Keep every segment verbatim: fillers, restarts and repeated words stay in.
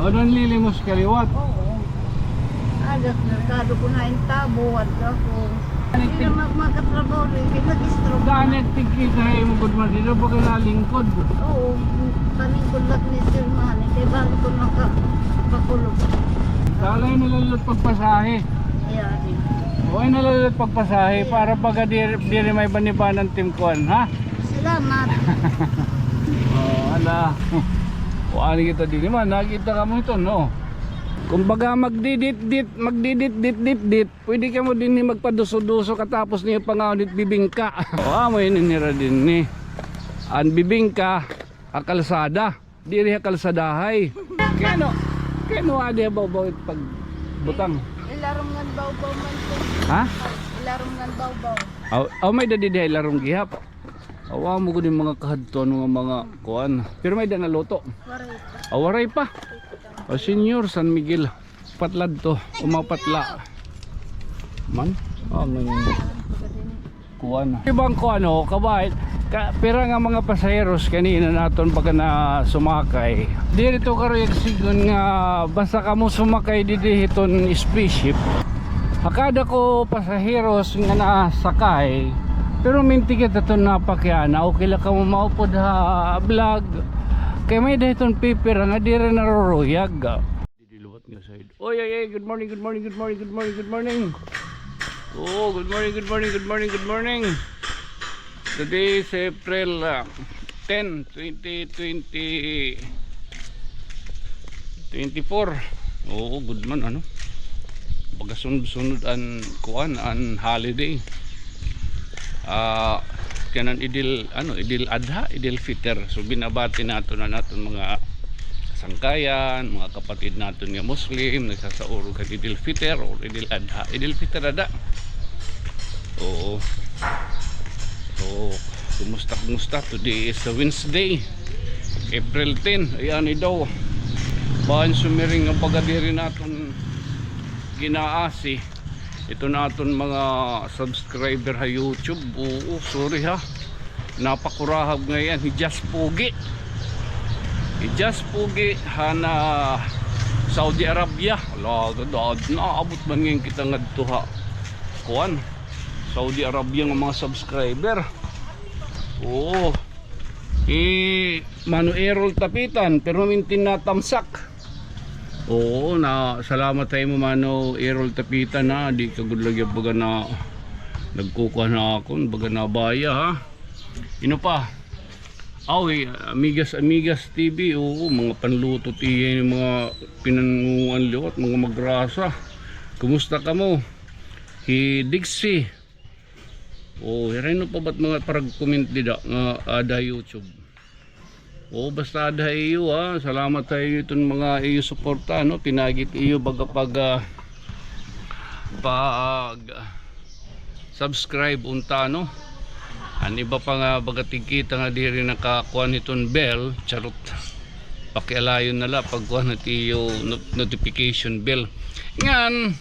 O, nanlilimos ka liwat? Oo. Adas merkado ko na intabo, adto ako. Diri na mag-, makatrabaho rin, kay nag-stroke na. Daan nagtigkita ha imo gud man dito, baga nalingkod. Oo, paningkod lang ni Sir Manny, kay bali ko nakapakulog. Dalay na lang pagpasahe. Ayan. Uy, na lang pagpasahe para baga diri, diri may banibanan tim kuan, ha? Salamat. O, ala. Kuan kita diri man, nakita kamo ito, no? Kumbaga, magdidit-dit, magdidit-dit-dit-dit. Pwede kamo dinhi magpaduso-duso katapos niyo pangaon it bibingka. O, amo ini nira dinhi. An bibingka ha kalsada. Diri ha kalsadahay. Kay ano? Kay ano adi ha bawbaw it pagbutang? Ilarom ngan bawbaw man to. Ha? Ilarom ngan bawbaw. Aw, aw, may-ada didi ha ilarom gihap. Aw, amo gud it mga kahadtuan nga mga kuan. Pero may-ada naluto? Waray pa. Aw, waray pa. O, Senyor San Miguel. Patla adto, umapatla. Man? Ah, man. Kuan. Ibang kuan, o, kabay. Ka-, pira nga mga pasaheros kanina naton baga na sumakay. Diri to karuy ag sigon nga basta kamo sumakay didi hiton spaceship. Ha kada ko pasaheros nga nasakay, pero mintigit aton napakiana, okay la kamo maupod ha vlog. Kay may-ada hiton pipira nga diri naruruyag. Didi liwat nga side. Oy, oy, oy, good morning, good morning, good morning, good morning, good morning. Oo, good morning, good morning, good morning, good morning. Today is April, ah, ten, twenty twenty, twenty-four. Oo, good man, ano. Baga sunod-sunod an kuan, an holiday. Ah, kanan Idil, ano, Idil Adha, Idil Fitr. So, binabati naton an aton mga kasangkayan, mga kapatid naton nga Muslim, nagsasaurog kan Idil Fitr or Idil Adha. Idil Fitr ada. Oo. Oo. Kumusta, kumusta? Today is a Wednesday, April ten. Ayan, daw. Bahan sumiring nga baga diri naton ginaasi. Ito naton mga subscriber ha YouTube. Oo, sorry ha. Napakurahab ngay-an hi Jas Pugi. Hi Jas Pugi han Saudi Arabia. Ala, gad-, naabot man ngay-an kita ngadto ha kuan, Saudi Arabia nga mga subscriber. Oo. Hi Mano Errol Tapitan, permanente na tamsak. Oo, na, salamat ha imo, Mano Errol Tapitan, ha. Di ka gud lagi baga na nagkukuha na akon, baga na baya, ha. Ino pa? Aw, eh, Amigas, Amigas T V, oo, mga panluto tiya, mga pinanguan liwat, mga magrasa. Kumusta kamo? Hi Dixie. Oo, hira, ino pa ba it mga parag-comment dida nga ada ha YouTube? Oo, basta ada ha iyo, ha. Salamat ha iyo iton mga iyo suporta, no? Pinaagi it iyo baga pag, ah, pag, ah, subscribe unta, no? An iba pa nga baga tigkita nga diri nakakuan hiton bell, charot. Pakialayon na la pagkuan hit iyo no-, notification bell. Ngan,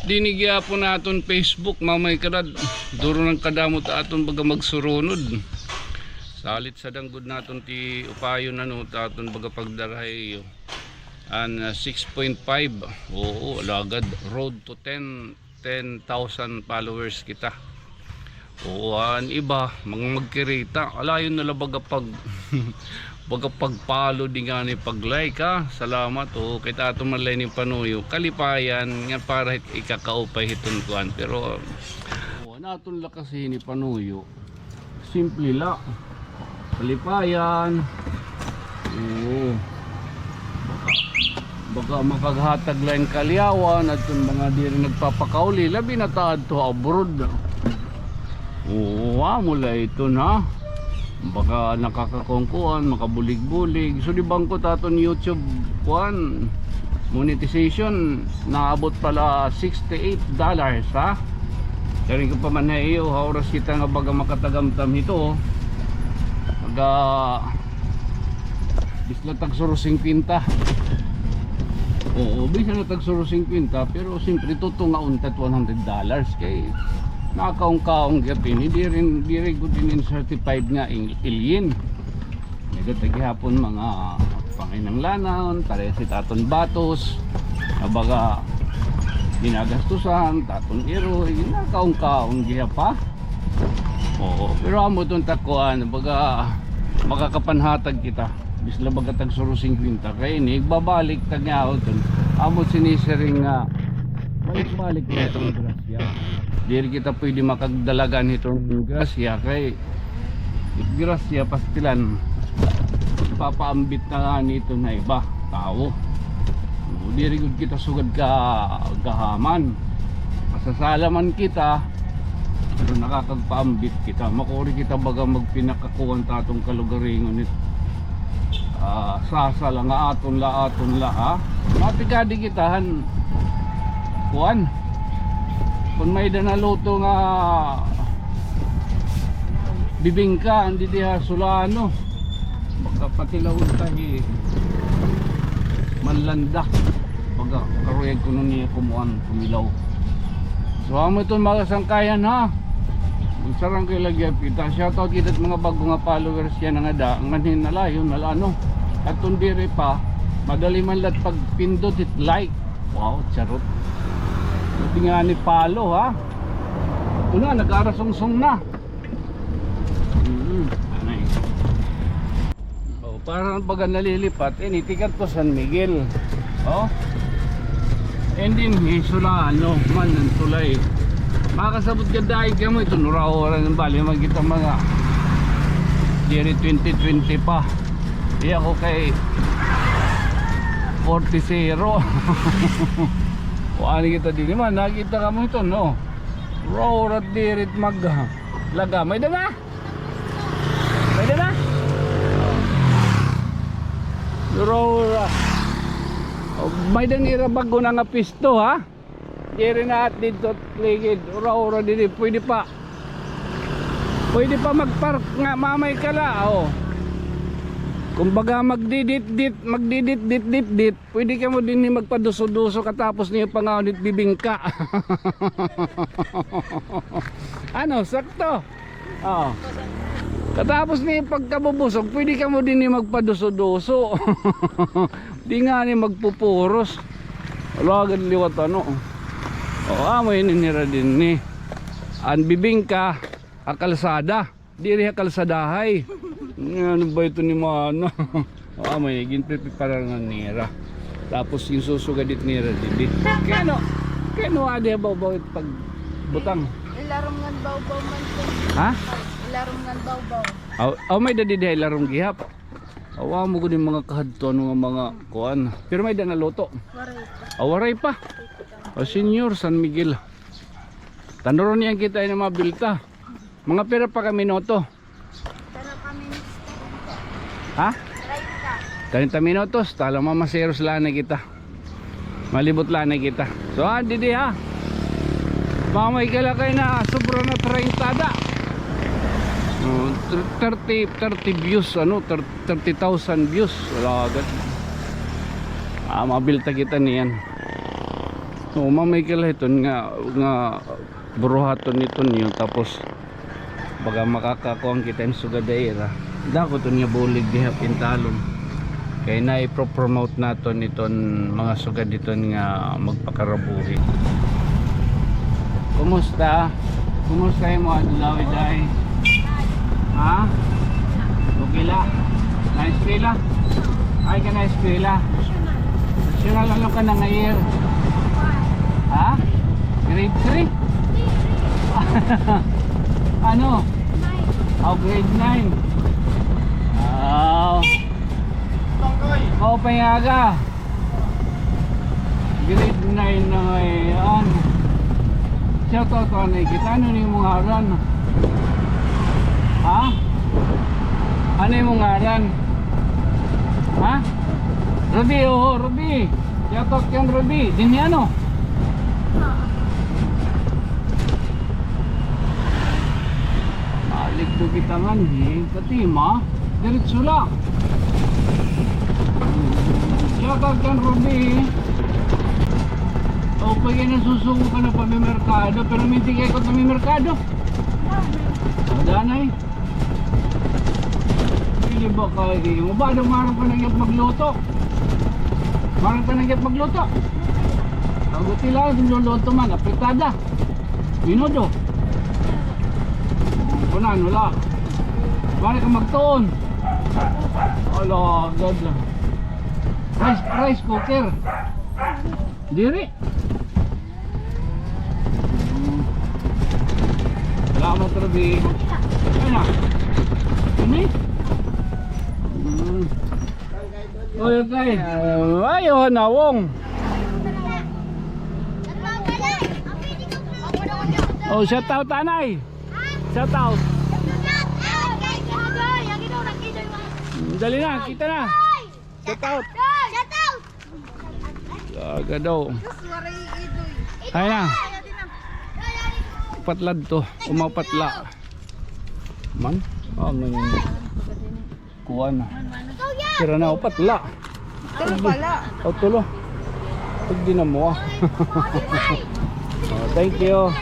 dinhi gihapon aton Facebook, mamay kadad, duro nang kadamo it aton baga magsurunod. Salit sa danggod naton ti upayon, ano, it aton baga pagdara ha iyo. An, ah, six point five. Oo, alagad. Road to ten, ten thousand followers kita. Oo, an iba, mga magkirita. Alayon na la baga pag, baga pag-follow di ngani pag-like, ha. Salamat, oo. Kay it aton man la ini panuyo. Kalipayan nga para hit ikakaupay hiton kuan. Pero, oo, an aton la kasi ini panuyo. Simple la. Kalipayan. Oo. Baka, baka makaghatag la hin kaliyawan adton mga diri nagpapakauli, labi na ta adto abroad. Oo, amo la iton, ha. Baka nakakakuan-kuan, makabulig-bulig. So, di bangko it aton YouTube, kuan, monetization, naabot pa la sixty-eight dollars, ha? Siring ko pa man ha iyo, ha oras kita nga baga makatagamtam hito, baga, bisan la tagsuros singkwenta. Oo, bisan la tagsuros singkwenta, pero siyempre, tutungaon ta it one hundred dollars kay nakaungkaon gihap ini, diri, diri gud ini certified nga in-, alien. May-ada ta gihapon mga Panginahanglanon, pareha it aton batos, nga baga ginagastusan, it aton iroy, ginakaon-kaon gihap, ha? Oo, pero amo iton takuan, baga makakapanhatag kita. Bisan la baga tag suro singkwenta, kay ini, igbabalik ta nga ako iton. Amo sinisiring nga, maibalik na iton grasya. Diri kita pwede makagdalagan hiton grasya, kay it grasya, pastilan, ipapaambit na ngani iton ha iba, tawo. O, diri gud kita sugad ka gahaman. Masasala man kita, pero nakakagpaambit kita. Makuri kita baga magpinakakuan ta aton kalugaringon it, ah, sasala nga aton la, aton la, ha? Matikadi kita han kuan. Kon may-ada naluto nga bibingka, andi diha Solano. Makapatilaw ta hi Manlanda. Baga, karuyag kuno niya kumuan, kumilaw. So, amo iton mga kasangkayan, ha? Magsarang kay lagi kita. Shoutout kita mga bag-o nga followers yana nga da. Nganhi nalayo, nala ano. Aton diri pa, madali man la it pagpindot hit like. Wow, charot. Pati ngani follow, ha? Ito na, nag-aarasungsong na. Mm, anay. O, para baga nalilipat, ini, tikadto San Miguel. O? And then, hi Solano man an tulay. Makasabot ka daig kamo, ito, nuraw-ura, bali man kita mga diri twenty twenty pa. Iya ko kay forty zero. O, ani kita diri man, nakita kamo ito, no? Ura-ura diri it maglaga. May-ada na? May-ada na? Ura-ura. O, may-ada nira bag-o na nga pisto, ha? Diri na at didto ligid. Ura-ura diri. Pwede pa. Pwede pa magpark nga mamay ka la, o. Kumbaga, magdidit-dit, magdidit-dit-dit-dit. Pwede kamo dinhi magpaduso-duso katapos niyo pangaon it bibingka. Ano, sakto? O. Katapos niyo pagkabubusog, pwede kamo dinhi magpaduso-duso. Di ngani magpupuros. Alagad liwat ano. O, amo ini nira dinhi. An bibingka, ha kalsada. Diri ha kalsadahay. Ano ba ito ni Mana? O, amo ini, ginpipiparangan nira. Tapos ginsusugadit nira didi. Kay ano? Kay ano adi ha bawbaw it pagbutang? Ilarom ngan bawbaw man ito. Ha? Ilarom ngan bawbaw. Aw, aw, may-ada didi ha ilarom gihap. Aw, amo gud it mga kahadto, ano nga mga kuan. Pero may-ada naluto? Waray pa. Aw, waray pa. O, Senyor San Miguel. Tanuron niyan kita ini mabilta. Mga pira pa ka minuto? Tara kami next time. Ha? Treinta. Treinta minutos, tala mamaseros la anay kita. Malibot la anay kita. So, ah, didi ha. Mamay ka la kay na, sobra na treinta da. O, thirty, thirty views, ano, thirty, thirty thousand views. Wala agad. Ah, mabilta kita niyan. O, mamay ka la iton nga, nga buruhaton iton niyo, tapos baga makakakuan kita hin sugad ha ira. Dako iton nga bulig diha ha Pintalon. Kay na-promote naton iton mga sugad iton nga magpakarabuhi. Kumusta? Kumusta imo adlaw, day? Ha? Okay la? Naeskwela? Ay ka naeskwela? National, ano ka na nga year? Ha? Grade three? Ano? Oh, grade nine. Wow. Oh, pangaga. Grade nine na ngayon. Shout out anay kita. Ano an imo ngaran? Ha? Ano an imo ngaran? Ha? Ruby, oo, Ruby. Shout out kan Ruby. Dinhi ano? Maligdo kita nganhi. Katima, diretso la. Shout out kan Ruby. O, pag nasusuko ka na pamimerkado, pero minti kay ko pamimerkado. Danay. Iba kay imo ba daw, maaram ka na gihap magluto. Maaram ka na gihap magluto. Ang gutila, luluto man, apritada. Minudo. Kunan, wala. Maaram ka magtuon. Ala, gad lang. Rice, rice cooker. Diri. Salamat, Ruby. Ano? Ini? Hmm. Oy, okay. Ay, oh, nawong. Oh, shout out, anay. Shout out. Dali na, kita na. Shout out. Shout out. Laga daw. Ay na. Upat la adto. Umaupat la. Man? Oh, man. Kuan. Sira na, upat la. Tulo pala. O, tulo. Pag di na mo, ah. Oh, thank you.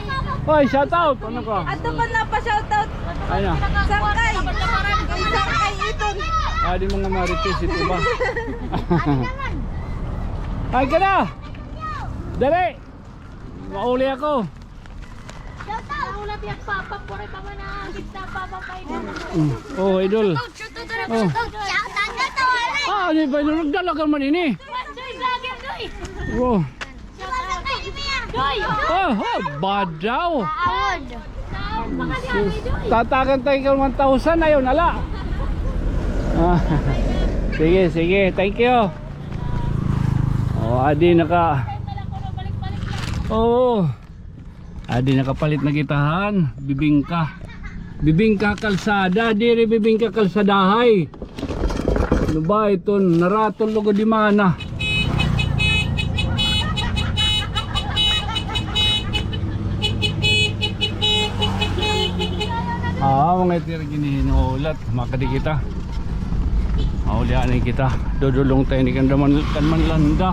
Oy, shout out. Ano ka? Ato pa na pa shout out. Ay na. Sangkay. Sangkay iton. Ah, di mga marites ito ba? Ay ka na. Dali. Mauli ako. Nahulat yan, Papa. Puri pa man ang kita, Papa, kay Mm. Oh, idol. Oh. Ah, ano ba yun? Nagdalagan man ini. Doy, vlogger, Doy. Oh. Doy. Oh, oh, badaw. Sus. Tatagan tayo ka one thousand, ayaw na la. Ah. Sige, sige. Thank you. Oh, adi naka-, oo. Adi nakapalit na kita han bibingka. Bibingka kalsada, diri bibingka kalsadahay. Ano ba iton? Naratol lugod di mana. Ah, mga itira ginihinulat. Makadi kita. Maulian kita. Dudulong tayo ni kan Daman-, kan Manlanda.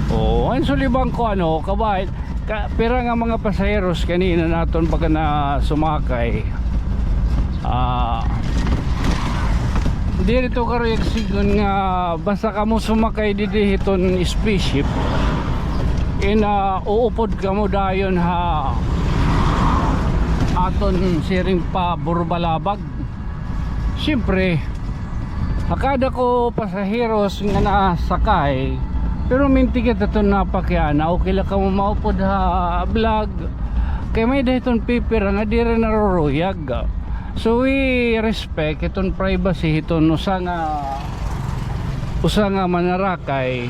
Oh, an suliban ko, ano, kabait. Ka-, pira nga mga pasaheros kanina naton baga na sumakay. Ah, diri to karuyag sigon nga basta kamo sumakay didi hiton spaceship. In, ah, uupod kamo dayon ha aton siring pa Burubalabag. Siyempre, ha kada ko pasaheros nga nasakay, pero minti kita iton napakiana, okay la kamo maupod ha vlog. Kay may-ada hiton pipira nga diri naruruyag. So, we respect iton privacy hiton usa nga, usa nga manarakay.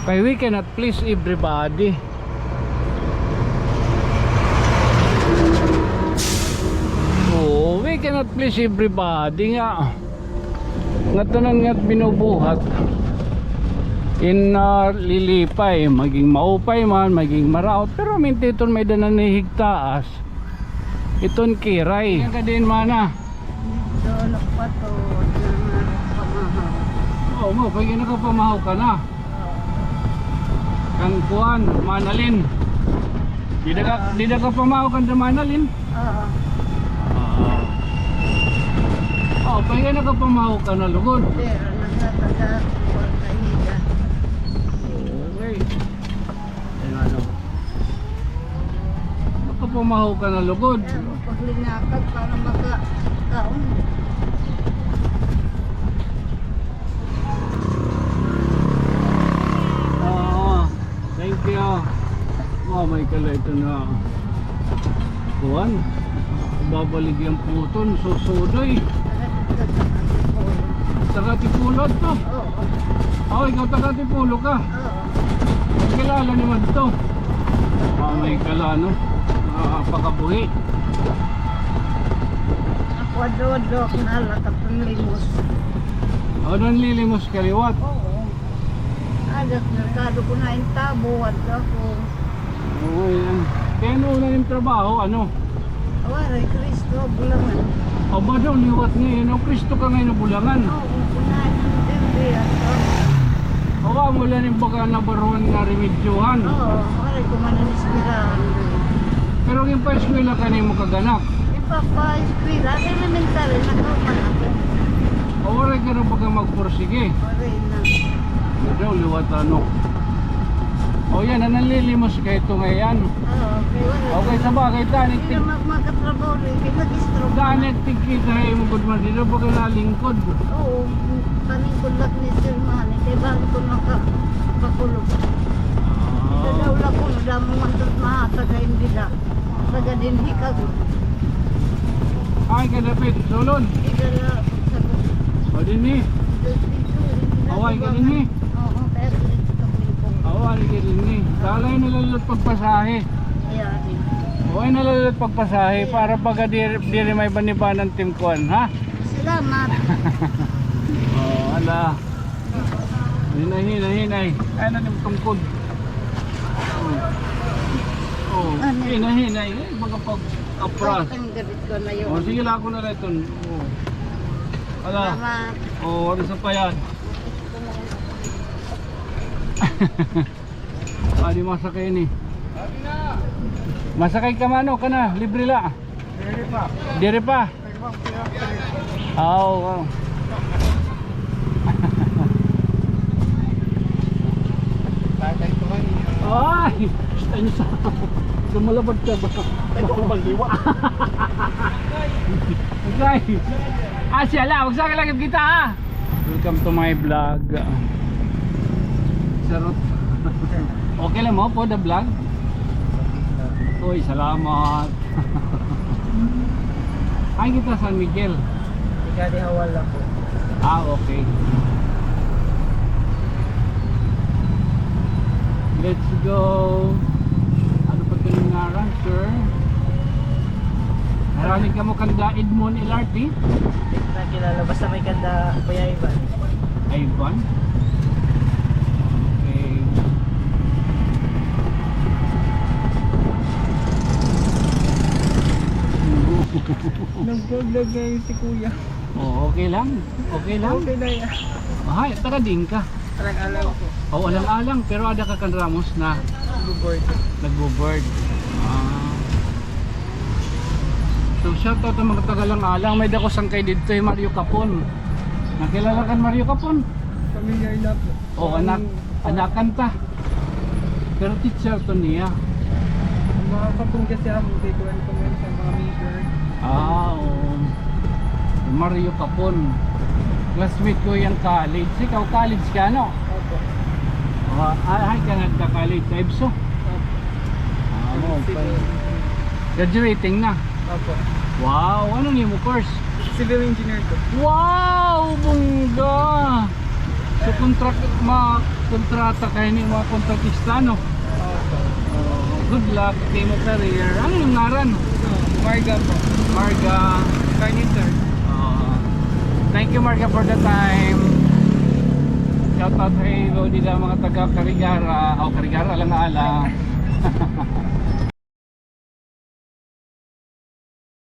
Kay we cannot please everybody. Oo, we cannot please everybody nga. Nga tanan nga binubuhat. In, ah, lilipay, maging maupay man, maging maraot. Pero minti iton may-ada nanihigtaas. Iton kiray. Nga ka din, mana. Dito, nagpato, na pamahaw. Oo, mo, pag nakapamahaw ka na. Oo. Kan kuan, Manalin. Dida ka, dida ka pamahaw kan da Manalin? Oo. Oo. Oh, pag nakapamahaw ka na, lugod. Pero nagtataga, kuan ka, ida. Okay. Ayan, ano. Makapamahaw ka na lugod. Ayan, paglinakad para makakaon. Oo. Thank you. Oh, may kala ito na. Kuan. Babaligyang puton, susudoy. Taga Antipolo to. Oo. Oh, ikaw taga Antipolo ka. Oo. Kilala ni Madto. Ah, may kala, no? Ah, pakabuhi. Ako, Dodo, nalakat ng limos. Oh, doon lilimos kaliwat. Oo. Adat merkado ko na intabo, adto ako. Oo, yan. Kay ano na yung trabaho, ano? Waray, Cristo, Bulangan. Aba daw, liwat ngayon. O, Cristo ka ngayon na Bulangan. Oo, kunain. Hindi, ato. Awa, wala rin baka nabaruan nga remedyohan. Oo, waray ko man ang eskwelahan. Pero yung pa-eskwela ka na yung makaganak? Yung pa-, pa-eskwela, elementary, nagkauman ako. O, waray ka na baga magpursige. Waray na. Daw liwat, ano. O, yan, nanlilimos ka ito ngayon. Oo, okay, wala. Okay, sa bagay, daan, hindi na mag-, makatrabaho rin, kaya nag-stroke na. Daan, nagtigkita, eh, mo, good man, dito, baga nalingkod. Oo, paningkod lang ni Sir Manny, kaya bakit ko nakapakulog? Ah. Sa daw lang ko, damo man ito mahatag, ay hindi na. Taga dinhi ka. Ay, kadapit, sulod. Igala, sa ko. O, dinhi. Away ka dinhi. Oo, pero dito sa Pilipinas. Away ka dinhi. Talay na lang pagpasahe. Ayan. Away na lang pagpasahe para baga diri, diri may banibanan timkuan, ha? Salamat. O, ala. Hinay, hinay, hinay. Ay, na ning tungkod. O. O, ano? Hinay, hinay. Ay, baga pag-apras. Ay, ang gabit ko na yun. O, sige lang ako na rin ito. O. Ala. Salamat. O, ano sa pa yan? Adi masakay ini. Masakay ka, mano, kana, libre la. Diri pa. Diri pa. Aw, aw. Ay! Ano sa, lumalabad ka ba? Ay, baka maliwa. Okay. Ah, siya la. Magsaka lang kita, ha? Welcome to my vlog. Charot. Okay lang mo for the vlog? Uy, salamat. Ay, kita San Miguel. Ika di hawal lang po. Ah, okay. Let's go. Ano pa ito yung ngaran, sir? Marami ka mo kanda Edmond L R T? Di ko na kilala. Basta may kanda Kuya Ivan. Ivan? Okay. Nag-vlog-vlog ngayon si Kuya. Oh, okay lang? Okay lang? Okay na yan. Ay, taga diin ka? Alang-alang po. Oh, alang-alang, pero ada ka kan Ramos na? Nagbo-board. Nagbo-board. Ah. So, shout out sa mga taga Alang-alang. May dako sangkay didto, hi Mario Capon. Nakilala kan Mario Capon? Familiar na po. Oh, anak, anakan ta. Pero teacher to niya. Mga kapungga siya, hindi ko rin kung sa mga major. Ah, oo. Mario Capon. Classmate ko yan college. Ikaw college ka, no? Opo. Ah, ah, ay ka nagka-college sa ibso? Opo. Ah, oo, civil. Graduating na? Opo. Wow, ano niyo mo course? Civil engineer ko. Wow, bongga! So, kontrak-, ma-, kontrata ka ini, mga kontratista, no? Opo. Oh, good luck sa imo career. Ano yung ngaran? Marga po. Marga. Carnicer. Oh. Thank you, Marga, for the time. Shout out sa iyo, dida mga taga Carigara. Oh, Carigara, Alang-alang.